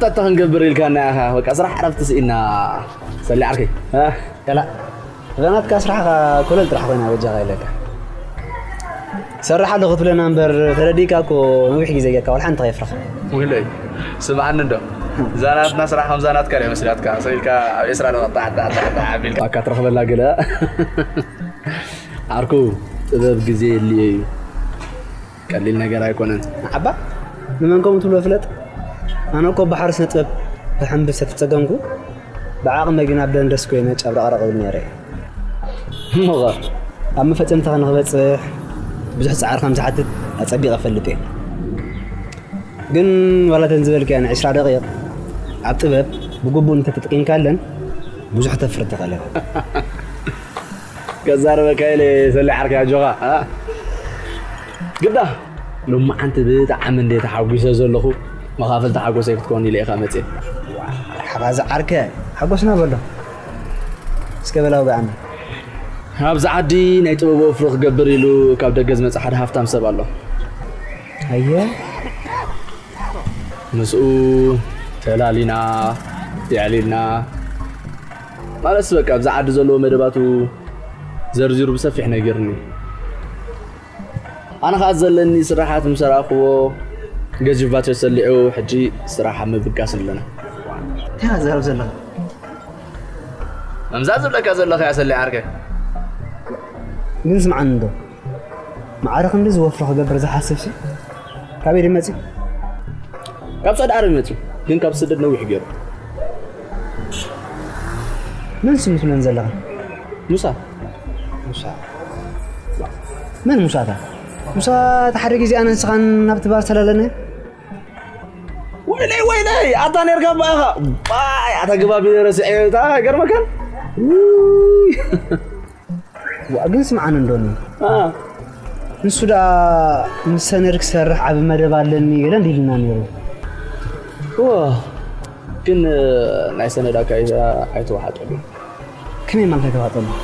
ኣታ ክንገብር ኢልካና ኢኻ። በቃ ስራሕ ዕረፍቲ ስኢና። ሰሊ ዓርከይ። እ? ከላ፣ እዛ ናትካ ስራሕኻ ኮለል ጥራሕ ኮይና በጃኻ ኢለካ። ሰርሕ ኣለኹ ትብለና እምበር ተረዲእካ እኮ ነዊሕ ግዜ ጌርካ ዋላ ሓንቲ ከየፍረኻ። ወይለይ፣ ስምዓኒ እንዶ። እዛ ናትና ስራሕ ከምዛ ናትካ ድያ መስላትካ? ሰው ኢልካ ኣብ ኤስራ ለመጣ ኣቢልካ። ኣካ ትረኽበላ ገለ። ዓርኩ፣ ጥበብ ግዜ የድልዮ እዩ። ቀሊል ነገር ኣይኮነን። ንዓባ ንመን ከምኡ ትብሎ ፍለጥ። ኣነ እኮ ባሕሪ ስነ ጥበብ ብሕንብብ ዝተጸገምኩ፣ ብዓቕመይ ግን ኣብ ደንደስ ኮይነ ጨብረቕረቕ እብል ነይረ እየ። እሞኸ? ኣብ መፈጸምታኻ ንኽበጽሕ ብዙሕ ጻዕሪ ከም ዝሓትት ኣጸቢቐ እፈልጥ እየ። ግን ዋላ እተን ዝበልካየን ዕስራ ደቂቕ ኣብ ጥበብ ብግቡእ እንተተጠቂምካለን ብዙሕ ተፍሪ ትኽእል ኢኻ። ከዛረበካ ኢለ ሰሊ ዓርከይ ኣጆኻ፣ እ? ግዳ ሎማዓንቲ ብጣዕሚ እንደ ተሓጒሰ ዘለኹ መኻፈልቲ ሓጎሰይ ክትከውን ኢለ ኢኻ መጽየ። መርሓባ ዝዓርከ፣ ሓጎስና በሎ። እስከ በል ኣውግዓና። ኣብዚ ዓዲ ናይ ጥበብ ወፍሪ ክገብር ኢሉ ካብ ደገ ዝመጽእ ሓደ ሃፍታም ሰብ ኣሎ። ኣየ? ምስኡ ተላሊና፣ የዕሊልና። ማለትስ በቃ ኣብዚ ዓዲ ዘለዎ መደባቱ ዘርዚሩ ብሰፊሕ ነጊርኒ። ኣነ ኸኣ ዘለኒ ስራሓት ምስ ረኣኽዎ ገዚፍ ቫቸር ሰሊዑ ሕጂ ስራሕ ኣብ ምብጋስ ኣለና። እንታይ ትዛረብ ዘለኻ? ምዛ ዝብለካ ዘለኹ እያ ሰሊዓ ዓርከይ። ግን ስምዓኒ እንዶ፣ ማዕረ ክንዲ ዝወፍሮ ክገብር ዝሓስብ ሲ ካበይ ድዩ መጺኡ? ካብ ሳውዲ ዓረብ መጺኡ፣ ግን ካብ ስደት ነዊሕ ገይሩ። መን ስሙ ትብለን ዘለኻ? ሙሳ። ሙሳ። መን ሙሳታ? ሙሳ፣ እቲ ሓደ ግዜ ኣነ ንስኻን ናብቲ ባር ተላለና። ወይለይ፣ ወይለይ፣ ኣታ ኔርካ ባኻ። ባይ፣ ኣታ ግባቢ ረስዐ፣ እታ ገርመከን። ውይ። ዋ፣ ግን ስምዓኒ እንዶኒ። አ። ንሱ ደኣ ምስ ሰነድ ክሰርሕ ዓቢ መደብ ኣለኒ ገለ እንዲልና ነይሩ። ዋ፣ ግን፣ እ፣ ናይ ሰነድ ኣካይዳ ኣይተዋሓጠሉን። ከመይ ማለት ኣይተዋሓጠሉን?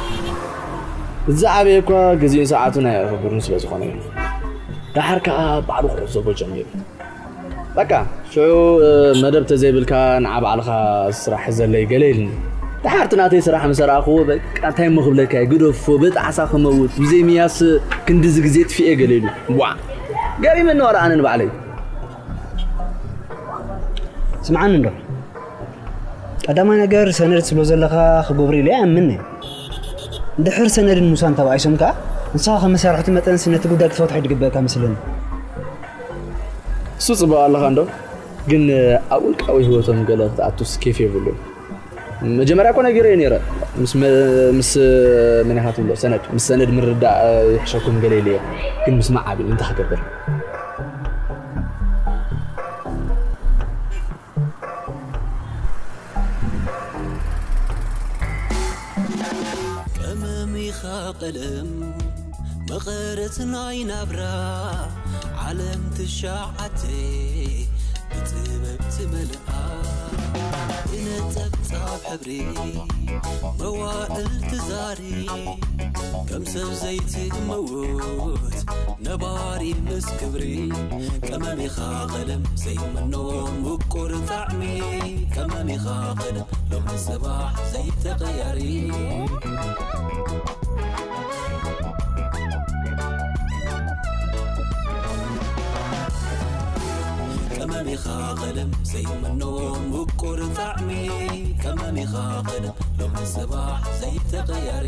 ዝዓበየ እኳ ግዜኡን ሰዓቱን ኣየኽብርን ስለ ዝኾነ እዩ። ደሓር ከኣ ባዕሉ ክዕዘቦ ጀሚሩ። በቃ፣ ሽዑ፣ እ፣ መደብ ተዘይብልካ ንዓ ባዕልኻ ስራሕ ሕዘለይ ገለ ኢልኒ። ደሓር እቲ ናተይ ስራሕ ምስ ረኣኽዎ፣ በቃ፣ እንታይ እሞ ክብለካ እየ፣ ግደፎ፣ ብጣዕሳ ክመውት፣ ብዘይ ምያስ ክንድዚ ግዜ ጥፊኤ ገለ ኢሉ። ቧዕ! ገሪምኒ ዋላ ኣነ ንባዕለይ። ስምዓኒ እንዶ። ቀዳማይ ነገር ሰነድ ትብሎ ዘለኻ ክገብሮ ኢለ ኣይኣምንን እየ። እንድሕር ሰነድን ሙሳን ተባኢሶም ከኣ፣ ንስኻ ከም መሳርሕቱ መጠንሲ ነቲ ጉዳይ ክትፈትሖ እዩ ዝግበእካ መስለኒ። እሱ ጽቡቕ ኣለኻ እንዶ፣ ግን ኣብ ውልቃዊ ህይወቶም ገለ ክትኣቱስ ኬፍ የብሉን። መጀመርያ እኮ ነጊረዮ ነይረ። ምስ መ-፣ ምስ መን ኢኻ ትብሎ? ሰነድ። ምስ ሰነድ ምርዳእ ይሕሸኩም ገለ ኢለዮ። ግን ምስማዕ ኣብዩኒ፣ እንታይ ክገብር? ቀመም ኢኻ ቀለም መቐረት ናይ ናብራ ዓለም ትሽዓተ ብጥበብ ትመልኣ ብነጠብጣብ ሕብሪ መዋእል ትዛሪ ከም ሰብ ዘይትመውት ነባሪ ምስ ክብሪ ቀመም ኢኻ ቀለም ዘይምኖ ምቁር ጣዕሚ ቀመም ኢኻ ቀለም ሎሚ ጽባሕ ዘይተቐያሪ ቀመም ኢኻ ቀለም ዘይምኖ ምቁር ጣዕሚ ቀመም ኢኻ ቀለም ሎሚ ጽባሕ ዘይተቐያሪ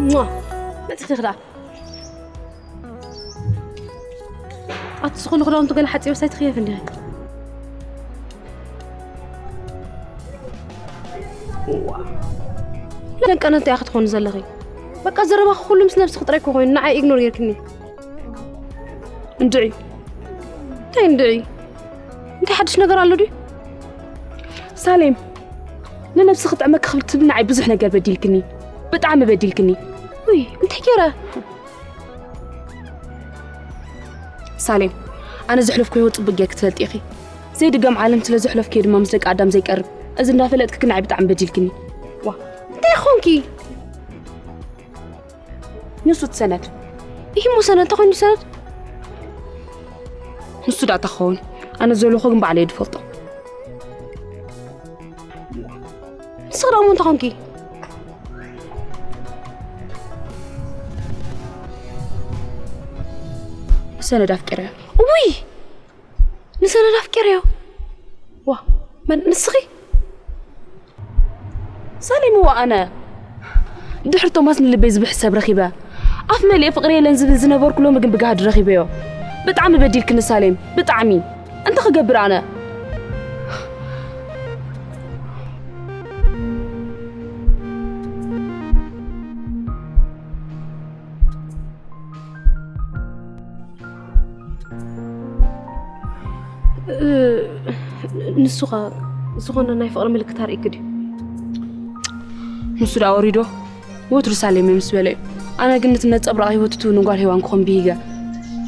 ሟ! መጽእቲ ክዳ ኣቲ ዝኾነ ክዳውንቱ ገለ ሓጺበ ሳይ ትኽየፍ እንዲኻ። ደንቀነ እንታይ ክትኾኑ ዘለኺ? በቃ ዘረባኺ ኩሉ ምስ ነብስኺ ጥራይ እኮ ኮይኑ ንዓይ ኢግኖር ጌርክኒ። እንድዒ እንታይ እንድዒ? እንታይ ሓድሽ ነገር ኣሎ ድዩ? ሳሌም፣ ንነብሲ ክጥዕመኪ ክብል ትብሊ ንዓይ ብዙሕ ነገር በዲልክኒ። ብጣዕሚ በዲልክኒ። ውይ እንታይ ገይረ? ሳሌም፣ ኣነ ዘሕለፍኩ ህይወት ጽቡቅ ጌርኪ ትፈልጢ ኢኺ። ዘይድገም ዓለም ስለ ዘሕለፍኩ ድማ ምስ ደቂ ኣዳም ዘይቀርብ። እዚ እንዳፈለጥኪ ግን ንዓይ ብጣዕሚ በዲልክኒ። ዋ እንታይ ኾንኪ? ንሱ ትሰነድ። ይህ ሞ ሰነድ ተኾይኑ ሰነድ ንሱ ዳ ተኸውን። ኣነ ዘለኹ ግን ባዕለይ ድፈልጦ። ንስኽ ደሞ እንታይ ኾንኪ? ሰነድ ኣፍቂረ። ውይ ንሰነድ ኣፍቂረዮ። ዋ መን ንስኺ? ሳሌም እዋ ኣነ ድሕሪ ቶማስ ንልበይ ዝብሕስ ሰብ ረኺበ። ኣፍ መሊኤ ፍቕሪ የለን ዝብል ዝነበርኩ ሎሚ ግን ብጋህዲ ረኺበዮ። ብጣዕሚ በዲልክኒ ሳሌም ብጣዕሚ። እንታይ ክገብር ኣነ? ንሱኻ ዝኾነ ናይ ፍቕሪ ምልክት ኣርእይክ ድዩ? ንሱ ደኣ ወሪዶ ወትሩ ሳሌም ምስ በለ እዩ። ኣነ ግን ነቲ ነጸብራቕ ህይወቱ ትውንን ጓል ሄዋን ክኾን ብሂገ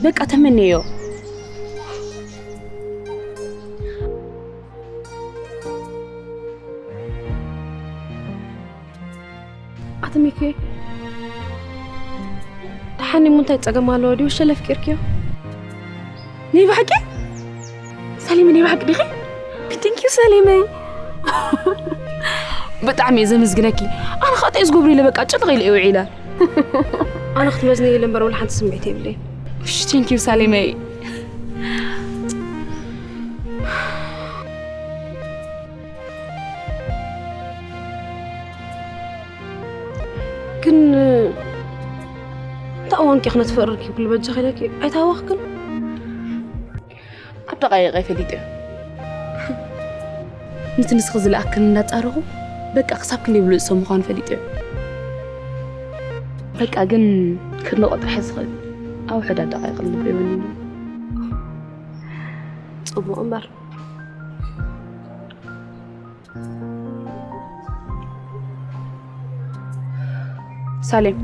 በቃ ተመነዮ። ኣቲ ሚኪ ደሓን እሞ እንታይ ጸገም ኣለዎ ድዩ ሸለፍ ቂርክዮ? ናይ ብሓቂ ሳሌመ ናይ ብሓቂ ዲኺ? Thank you ሳሌመይ። ብጣዕሚ እየ ዘመስግነኪ። ኣነ ኸኣ እንታይ ዝገብሩ ኢለ በቃ ጭንቕ ኢለ እየ ውዒለ። ኣነ ክትመዝኒ ኢለ እምበር ወላ ሓንቲ ስምዒት የብለይ። እሺ thank you ሳሌመይ። ግን እንታይ እዋን ኪ ክነትፈርር ኪ ኩሉ በጃ ኸይለኪ ኣይታወኽክን? ኣብ ደቃይቀ ፈሊጠ። ነቲ ንስኺ ዝለኣክን እንዳጻረኹ በቃ ክሳብ ክንደይ ብሉጽ ሰብ ምዃኑ ፈሊጠ። በቃ ግን ክንቆጥር ሕዚ ኸ ኣብ ውሕዳት ደቃይቅ ልበይ ወኒኑ። ጽቡቕ እምበር። ሳሌም፣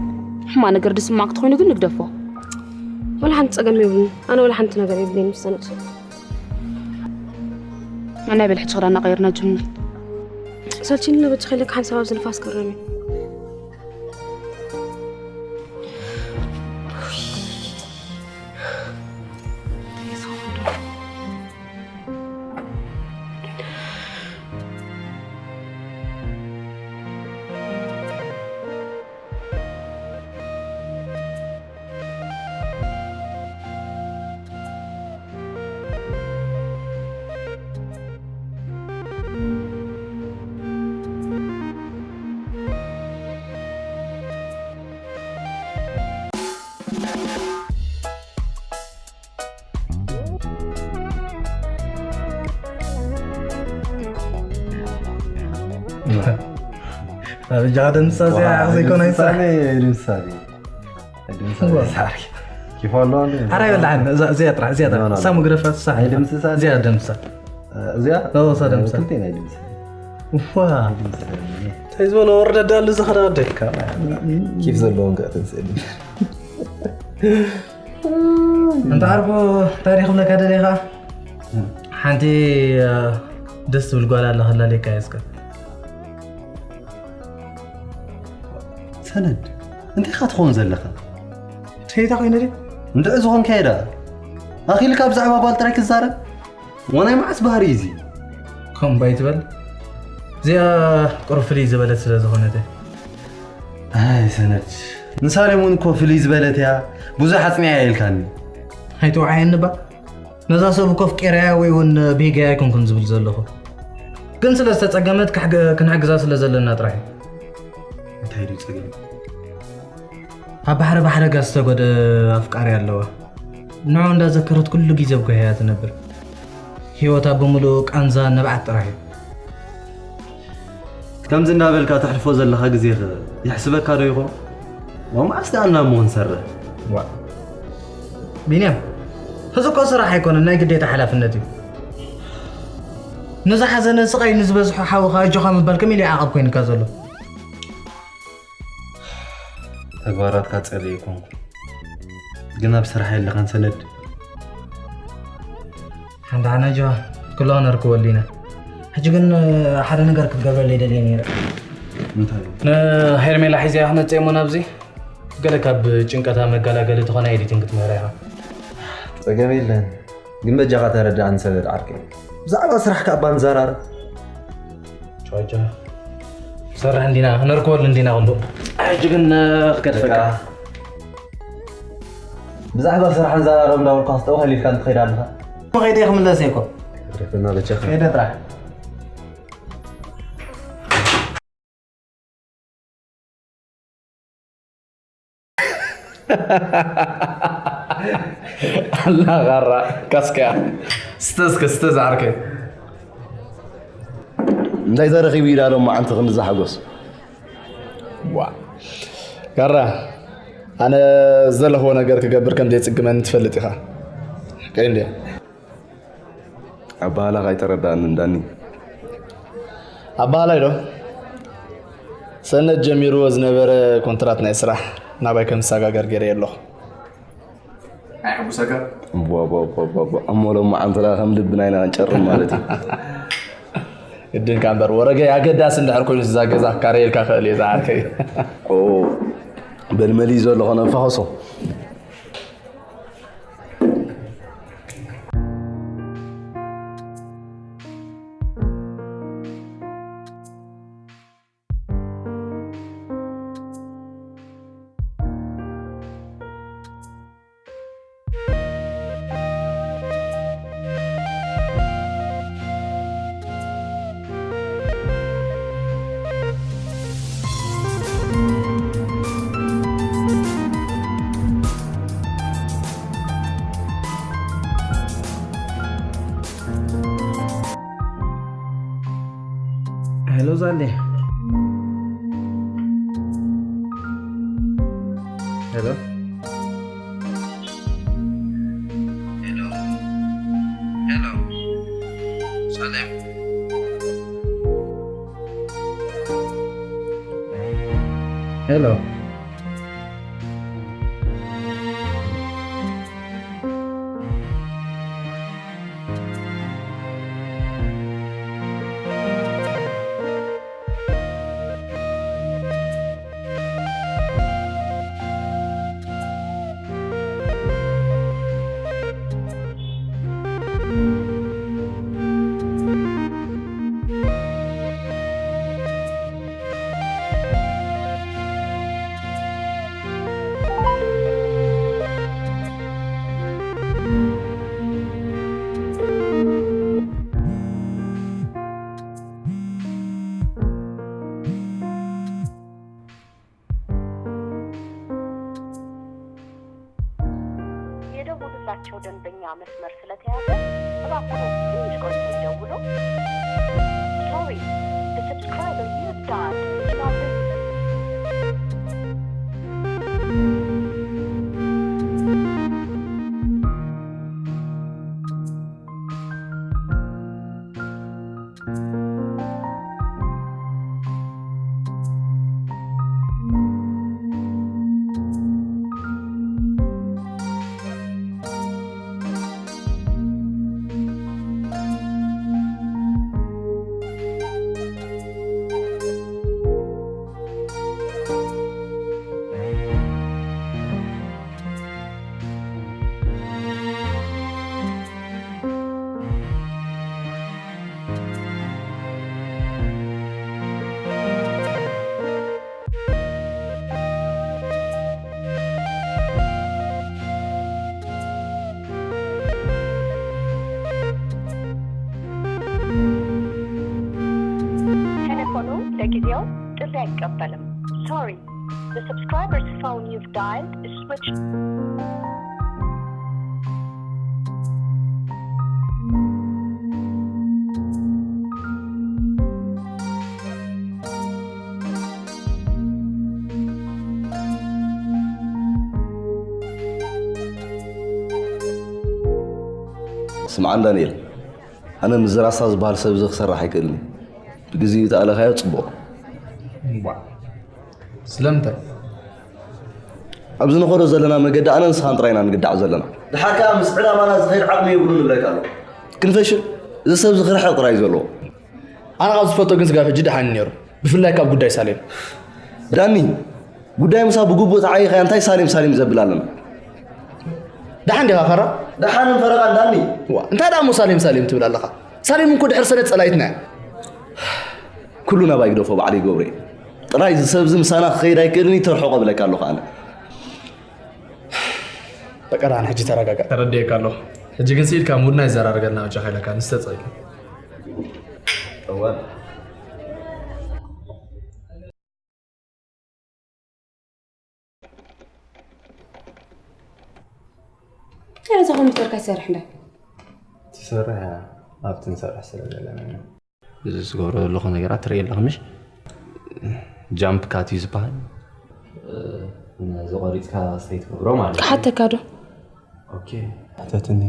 ሕማቕ ነገር ዝስማዕ ክትኾይኑ ግን ንግደፎ። ወላ ሓንቲ ጸገም የብሉን። ኣነ ወላ ሓንቲ ነገር የብለይን ምስ ተነቅሱ። ኣነ በል ሕጂ ክዳና ቀይርና ጅምር። ሰልችኒ ነበች ከለክ ሓንሳብ ኣብዚ ንፋስ ከረሚ። በጃኻ ደምሳ እዚኣ ዘይኮነ ኣይሳ። ኣይድምሳኒ። ኣይድምሳኒ። ዋ። ሳሪ። ኪፎ ኣሎ ኣለ። ኣረ ይበልዓን፣ እዛ፣ እዚኣ ጥራሕ፣ እዚኣ ጥራሕ። ኖ፣ ኖ፣ ኖ። ሳሙ ግረፋ፣ ሳሕ። ኣይድምስሳኒ። እዚኣ ደምሳ። እዚኣ? ኦ፣ እሳ ደምሳ። ክልቴ ናይ ድምሲ። ዋ። እንታይ ዝበለ ወረደ ኣሉ ዝኸዳ ወደይ? ኪፍ ዘለዎም ከ ተንስእልኝ። እንተ ዓርቦ ታሪኽ ብለካ ደሊኻ ሓንቲ ደስ ትብል ጓል ኣላ ከላሌካ እስከ። ሰነድ እንታይ ኢኻ ትኸውን ዘለኻ? ሰይታ ኮይነ ድየ? እንድዒ ዝኾንካዮ ደኣ ኣኺልካ ብዛዕባ ጓል ጥራይ ክዛረብ? ዋናይ መዓስ ባህሪ እዩ እዚ? ከምኡ ኣይትበል። እዚኣ ቁሩብ ፍልይ ዝበለት ስለ ዝኾነት እየ። ኣይ ሰነድ ንሳሌም እውን እኮ ፍልይ ዝበለት እያ፣ ብዙሕ ኣጽኒዓ እያ ኢልካኒ። ኣይትወዓየኒ እባ። ነዛ ሰብ እኮ ኣፍቂረያ ወይ እውን ብሂገያ ኣይኮንኩን ዝብል ዘለኹ። ግን ስለ ዝተጸገመት ክሕገ- ክንሕግዛ ስለ ዘለና ጥራሕ እዩ። እንታይ ድዩ ጸገም? ኣብ ባሕሪ ብሓደጋ ዝተጎደ ኣፍቃሪ ኣለዋ። ንዑ እንዳዘከረት ኩሉ ግዜ ኣብ ጉህያ ትነብር። ህይወታ ብምሉኡ ቃንዛ ንብዓት ጥራሕ እዩ። ከምዚ እንዳበልካ ተሕልፎ ዘለኻ ግዜኸ የሕስበካ ዶ ይኾን? ዋ፣ መዓስ ደኣ እና እሞ ክንሰርሕ? ዋ። ቢንያም፣ ሕዚ እኮ ስራሕ ኣይኮነን፣ ናይ ግዴታ ሓላፍነት እዩ። ንዝሓዘነ ስቓይ ንዝበዝሖ ሓውኻ ኣጆኻ ምባል ከመይ ኢሉ ዓቐብ ኮይኑካ ዘሎ? ተግባራትካ ጸሊኤ ኣይኮንኩ፣ ግን ኣብ ስራሕ የለኻን ሰነድ። ሓንቲ ሓና ጆ፣ ክሎ ነርክበሉ ኢና። ሕጂ ግን ሓደ ነገር ክትገብረለይ ደልየ ነይረ። እንታይ? ንሄርሜላ ሒዘያ ክመጽእ እሞ ናብዚ ገለ ካብ ጭንቀታ መገላገሊ ትኾና ኤዲቲንግ ክትምህራ ኢኻ። ጸገም የለን። ግን በጃኻ ተረዳእኒ ሰነድ ዓርከይ። ብዛዕባ ስራሕካ እባ ንዘራረብ። ጨዋጫ። ሰርሕ እንዲና፣ ክነርክበሉ እንዲና ኩሉ። ሕጂ ግን ክገድፈካ። በቃ። ብዛዕባ ስራሕ ንዘራረብ እንዳበልኩ ኣስጠው ሃሊልካ እንትኸይድ ኣለኻ። መኸይደ ክምለስ እየ እኮ። ረፈና በጃኻ። ከይደ ጥራሕ። ኣላ ኻራ ካስካ። ስተ እስከ፣ ስተ ዝዓርከይ። እንታይ ተረኺቡ ኢዳ ሎማዓንቲ ክንዲ ዝሓጎስ? ዋ። ካራ፣ ኣነ ዘለኽዎ ነገር ክገብር ከም ዘይጽግመኒ ትፈልጥ ኢኻ። ቀይ እንድያ። ኣባህላኻ ኣይተረዳእንን ዳኒ። ኣባህላይ ዶ? ሰነድ ጀሚርዎ ዝነበረ ኮንትራት ናይ ስራሕ ናባይ ከም ዝሰጋገር ገይረዮ ኣለኹ። ኣይሕጉሰካ? ቧ፣ ቧ፣ ቧ፣ ቧ፣ ቧ። እሞ ሎማዓንቲ ደኣ ከም ልብና ኢና ክንጨርም ማለት እዩ። ግድንካ እምበር፣ ወረገይ ኣገዳሲ እንድሕር ኮይኑ እዛ ገዛ ካረ ኢልካ ክእል እየ ዝዓርከይ። ኦ፣ በል መሊኡ ዘሎ ኾነ ንፋኸሶ። ሄሎ ዛሌ። ሄሎ። ሄሎ። ሄሎ። ሳሌም። ሄሎ። የደወሉላቸው ደንበኛ መስመር ስለተያዘ እባክዎ ትንሽ ቆይተው ይደውሉ። Sorry, the subscriber you have dialed is not in. ቴሌፎኑ ለጊዜው ጥሪ አይቀበልም። Sorry, the subscriber phone you've dialed is switched. ስምዓን ዳንኤል፣ ኣነ ምስ ራስታ ዝበሃል ሰብ እዚ ክሰርሕ ኣይክእልን እዩ። ብግዜኡ ተኣለኻዮ ጽቡቕ። ስለምንታይ? ኣብዚ ንኸዶ ዘለና መገዲ ኣነ ንስኻን ጥራይ ኢና ንግዳዕ ዘለና። ድሓር ከኣ ምስ ዕላማና ዝኸይድ ዓቕሚ የብሉን ንብለካ ኣሎ። ክንፈሽል እዚ ሰብ እዚ ክርሕቕ ጥራይ እዩ ዘለዎ። ኣነ ካብ ዝፈልጦ ግን ስጋብ ሕጂ ደሓን እዩ ነይሩ፣ ብፍላይ ካብ ጉዳይ ሳሌም። ዳኒ፣ ጉዳይ ምሳ ብግቡእ ተዓይኻያ እንታይ ሳሌም ሳሌም ዘብል ኣለና? ደሓን ዲኻ ፈራ? ደሓንን ፈረቓን ዳኒ። ዋ እንታይ ደኣ እሞ ሳሌም ሳሌም ትብል ኣለኻ? ሳሌም እኮ ድሕር ሰለ ጸላኢትና እያ። ኩሉ ናባይ ግደፎ ባዕለይ ይገብሮ እየ። ጥራይ እዚ ሰብ እዚ ምሳና ክኸይድ ኣይክእልን እዩ፣ ተርሕቆ እብለካ ኣለኹ ኣነ። በቃ ደሓን ሕጂ ተረጋጋ። ተረዲኤካ ኣለኹ። ሕጂ ግን ስኢልካ ሙድና ይዘራርገልና በጃኻ ኢለካ ንስተጸይቅ። እወ። እዛ ኮምፒተርካ ይሰርሕ እንዳ ትሰርሕ እያ ኣብቲ ንሰርሕ ስለ ዘለና ኢና። እዚ ዝገብሮ ዘለኹ ነገራት ትርኢ ኣለኹ ምሽ? ጃምፕ ካት እዩ ዝበሃል። ነዚ ቆሪፅካ ስተይ ትገብሮ ማለት እዩ። ክሓተካ ዶ ኦኬ። ሕተትኒ።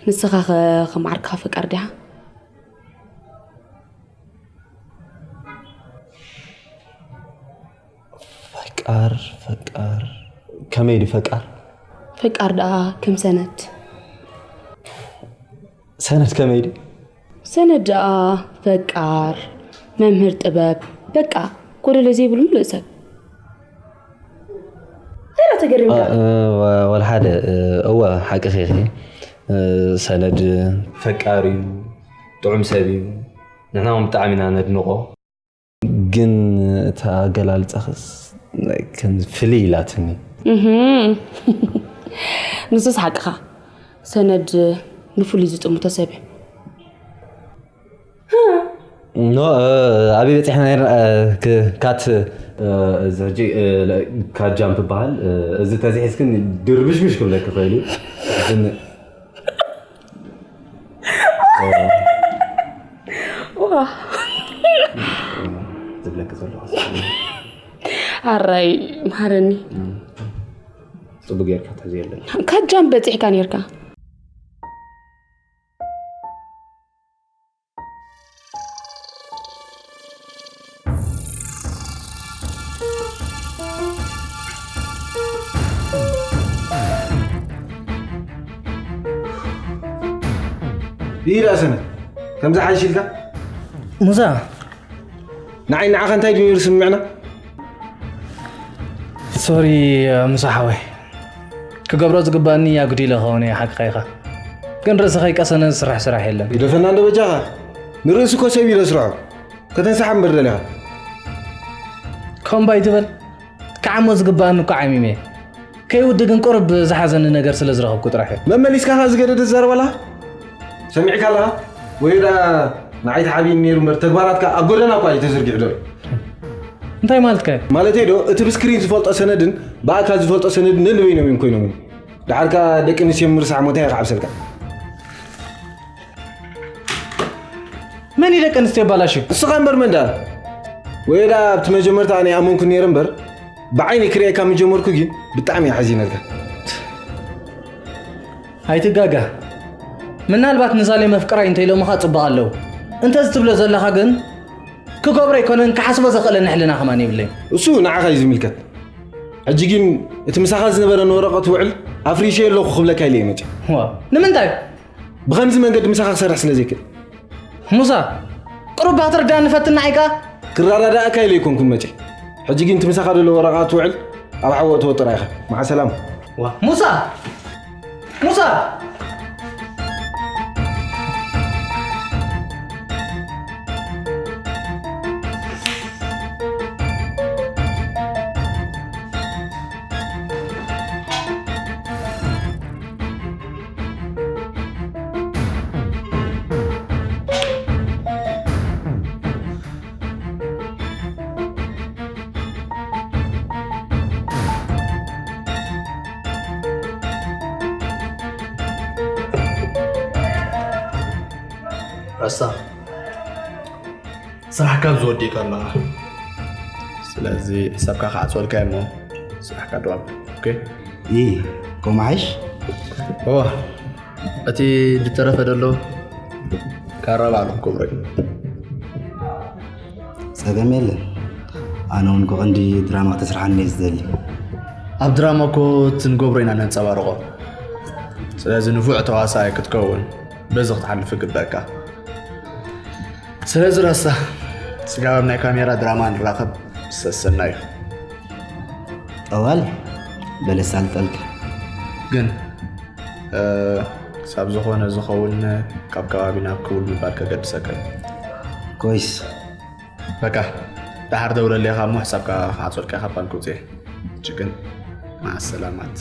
ንስኻ ኸ ከም ዓርክኻ ፈቃር ዲኻ ፈቃር ፈቃር ከመይ ድዩ ፈቃር? ፈቃር ደኣ ከም ሰነድ ሰነድ ከመይ ድዩ? ሰነድ ደኣ ፈቃር መምህር ጥበብ በቃ ጎደሎ ዘይብሉ ምሉእ ሰብ ገና ተገሪምካ ወላ ሓደ እወ ሓቅኺ ኢኺ። ሰነድ ፈቃር እዩ፣ ጥዑም ሰብ እዩ። ንሕና እውን ብጣዕሚ ኢና ነድንቖ። ግን እታ ኣገላልጻኽስ ከም ፍልይ ኢላትኒ። ንሱስ ሓቅኻ ሰነድ ብፍሉይ ዝጥምቶ ሰብ እዩ። ኖ ኣበይ በፂሕና ነርና? ካት እዚ ሕጂ ካት ጃምፕ ይበሃል። እዚ ተዚሒዝክን ድርብሽብሽ ክብለክ ይኽእል እዩ። ግን ዝብለክ ዘለኹ ኣራይ መሃረኒ። ፅቡቅ ጌርካ ተዘየለን ካጃም በፂሕካ ኔርካ። ይዳ ሰነ ከምዚ ሓይሽ ኢልካ ሙሳ ንዓይ ንዓኻ እንታይ ድዩ ነይሩ ስምዕና ሶሪ ሙሳ ሓወይ ክገብሮ ዝግባኒ ኣጉዲለ ኸውን እየ ሓቅኻ ኢኻ ግን ርእሲ ከይቀሰነ ዝስራሕ ስራሕ የለን ግደፈና እንዶ በጃኻ ንርእሲ እኮ ሰብ ኢለ ስርሖ ከተንስሓ እምበር ደሊኻ ከምባይ ትበል ክዓሞ ዝግባኣኒ እኮ ዓሚመ ከይውዲ ግን ቁርብ ዝሓዘኒ ነገር ስለ ዝረኸብኩ ጥራሕ እዩ መመሊስካ ኸ ዝገደደ ትዛረብ ኣለኻ ሰሚዕካ ኣለኻ ወይ ደኣ ንዓይ ተሓቢኒ ነይሩ እምበር ተግባራትካ ኣብ ጎደና እኳ እዩ ተዘርጊሑ ዘሎ እንታይ ማለትካ እዩ ማለተይ ዶ እቲ ብስክሪን ዝፈልጦ ሰነድን ብኣካል ዝፈልጦ ሰነድን ነንበይኖም እዮም ኮይኖም ድሓርካ ደቂ ኣንስትዮ ምርሳዕ ሞታይ ክዓብሰልካ መን እዩ ደቂ ኣንስትዮ ኣባላሽዩ? እስኻ እምበር መን ደኣ? ወይ ደኣ ኣብቲ መጀመርታ ኣነ ይኣመንኩ ነይረ እምበር ብዓይኒ ክርእየካ ምጀመርኩ ግን ብጣዕሚ እየ ሓዚነልካ። ኣይትጋጋ። ምናልባት ንሳሌ መፍቅራይ እንተኢሎምኻ ጽቡቕ ኣለዉ። እንተዚ ትብሎ ዘለኻ ግን ክገብሮ ኣይኮነን ክሓስቦ ዘኽእለኒ ሕልና ከማን የብለይን። እሱ ንዓኻ እዩ ዝምልከት። ሕጂ ግን እቲ ምሳኻ ዝነበረ ንወረቐት ውዕል ኣፍሪሸዮ ኣለኹ ክብለካ ኢለ እየ መጺእ። ዋ ንምንታይ? ብኸምዚ መንገዲ ምሳኻ ክሰርሕ ስለ ዘይክእል። ሙሳ፣ ቅሩብ ባህ ትርዳእኒ ፈትን ንዓይ ከኣ። ክረዳድኣካ ኢለ ኣይኮንኩን መጺእ። ሕጂ ግን እቲ ምሳኻ ዘሎ ወረቓት ውዕል ኣብ ሓዊ እተዎ ጥራይ ኢኻ። መዓ ሰላም። ዋ፣ ሙሳ! ሙሳ! ኣሳ፣ ስራሕካ ኣብዚ ወዲእካ ኣለኻ። ስለዚ ሕሳብካ ክዓጽወልካ እሞ ስራሕካ ደዋብ። ኦኬ? ይ፣ ከምኡ ሓይሽ? እወ፣ እቲ ዝተረፈ ደሎ ካራ ባዕሉ ክገብሮ እዩ። ጸገም የለን። ኣነ እውን እኮ ቀንዲ ድራማ ከተስርሓኒ እየ ዝደሊ። ኣብ ድራማ እኮ እቲ ንገብሮ ኢና ነንጸባርቖ። ስለዚ ንፉዕ ተዋሳኣይ ክትከውን በዚ ክትሓልፍ ይግበኣካ። ስለዚ ራስታ ስጋብ ኣብ ናይ ካሜራ ድራማ ንራኸብ ሰሰና እዩ። ጠዋል በለስ ኣልጠልካ። ግን፣ እ፣ ክሳብ ዝኾነ ዝኸውን ካብ ከባቢ ናብ ክውል ምባል ከገድሰካ እዩ። ኮይስ። በቃ፣ ደሓር ደውለለይ እሞ ሕሳብካ ክዓጽወልካ ካብ ባንክ ውጽእ። ሕጂ ግን መዓ ሰላማት።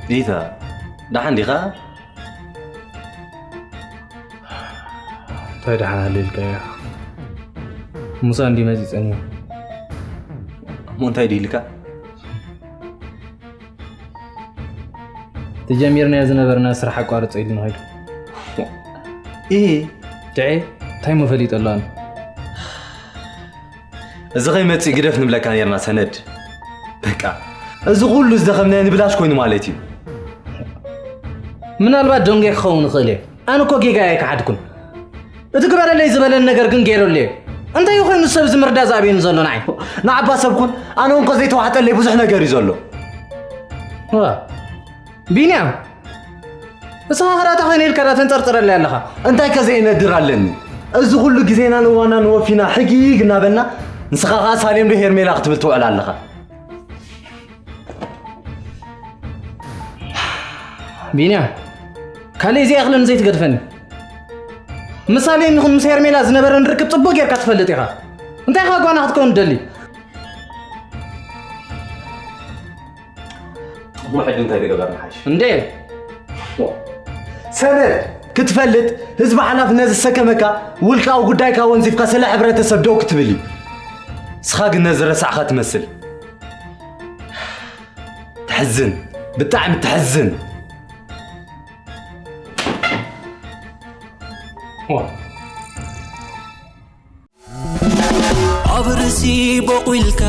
ዲታ፣ ደሓን ዲኻ? እንታይ ደሓን ኣለ ኢልካያ? ሙሳ እንዲ መጺጸኒ። እሞ እንታይ ድዩ ኢልካ? ተጀሚርናዮ ዝነበርና ስራሕ ኣቋርጾ ኢሉ ንኸይዱ። ኢ፣ ድዔ፣ እንታይ እሞ ፈሊጠሉ ኣነ? እዚ ኸይመጽእ ግደፍ ንብለካ ኔርና ሰነድ። በቃ፣ እዚ ኹሉ ዝደኸምናዮ ንብላሽ ኮይኑ ማለት እዩ። ምናልባት ደንጎ ክኸውን ይኽእል እየ። ኣነ እኮ ጌጋ ኣይከሓድኩን። እቲ ግበረለይ ዝበለኒ ነገር ግን ገይረሉ እየ። እንታይ ኮይኑ ሰብ እዚ ምርዳእ ዝኣብየኒ ዘሎ ንዓይ? ንዓባ ሰብ ኩን፣ ኣነ እውን እኮ ዘይተዋሕጠለይ ብዙሕ ነገር እዩ ዘሎ። ዋ፣ ቢንያም፣ ንስኻ ኸዳታ ኾይነ ኢልካ ዳ ተንጸርጽረለይ ኣለኻ? እንታይ ከ ዘይነድር ኣለኒ? እዚ ኩሉ ግዜናን እዋናን ወፊና ሕጊግ እናበልና፣ ንስኻ ኸኣ ሳሌም ዶ ሄርሜላ ክትብል ትውዕል ኣለኻ? ቢንያም፣ ካልእ እዚ ኣኽልን ዘይትገድፈኒ። ምሳሌ ንኹን ምስ ሄርሜላ ዝነበረን ርክብ ጽቡቕ ጌርካ ትፈልጥ ኢኻ። እንታይ ኢኻ ጓና ክትከውን ትደሊ? እሞ ሕጂ እንታይ ተገበርና ሓይሽ? እንዴ? ሰነድ ክትፈልጥ ህዝቢ ሓላፍነት ዝሰከመካ ውልቃዊ ጉዳይካ ወንዚፍካ ስለ ሕብረተሰብ ደው ክትብል እዩ። ንስኻ ግን ነዚ ረሳዕኻ ትመስል። ተሕዝን፣ ብጣዕሚ ተሕዝን። ዋ። ኣብ ርእሲ ቦቑልካ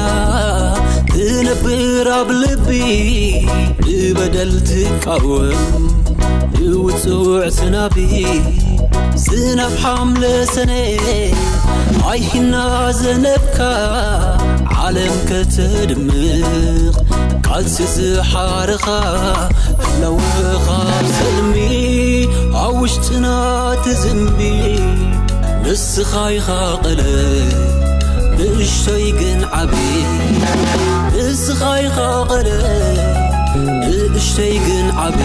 ትነብር ኣብ ልቢ ብበደል ትቃወም ብውጹዕ ስናቢ ዝናብ ሓምለ ሰነ ኣይሂና ዘነብካ ዓለም ከተድምቕ ቃልሲ ዝሓረኻ ኣለወኻ ሰልሚ ኣብ ውሽጥና ትዝንቢ ንስኻ ኢኻ ቀለ ንእሽተይ ግን ዓቢ ንስኻ ኢኻ ቀለ ንእሽተይ ግን ዓቢ